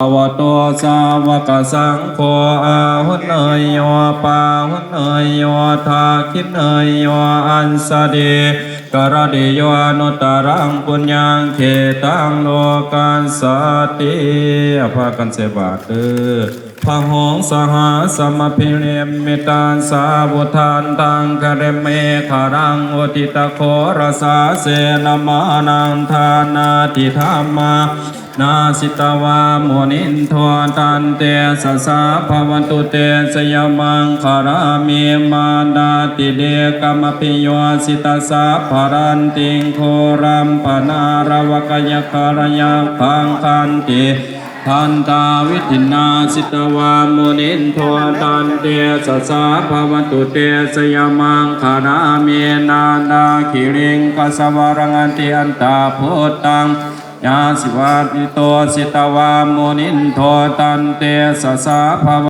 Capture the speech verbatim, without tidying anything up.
bhagavato sāvakasaṅgho, āhuneyyo pāhuneyyo dakkhiṇeyyo añjalikaraṇīyo anuttaraṃ puññakkhettaṃ lokassāti. พากันใส่บาตรเด้อ Bāhuṃ sahassamabhinimmitasāvudhantaṃ, girimekhalaṃ uditaghorasasenamāraṃ, dānādidhamma nāsitavā munindo, tantejasā bhavatu te jayamaṅgalāni. Mārātirekamabhiyujjhitasabbarattiṃ, ghorampanāḷavakamakkhamathaddhayakkhaṃ, khantīsudantavidhinā jitavā munindo, tantejasā bhavatu te jayamaṅgalāni. Nāḷāgiriṃ gajavaraṃ atimattabhūtaṃ, jitā jitavā munindo, tantejasā bhava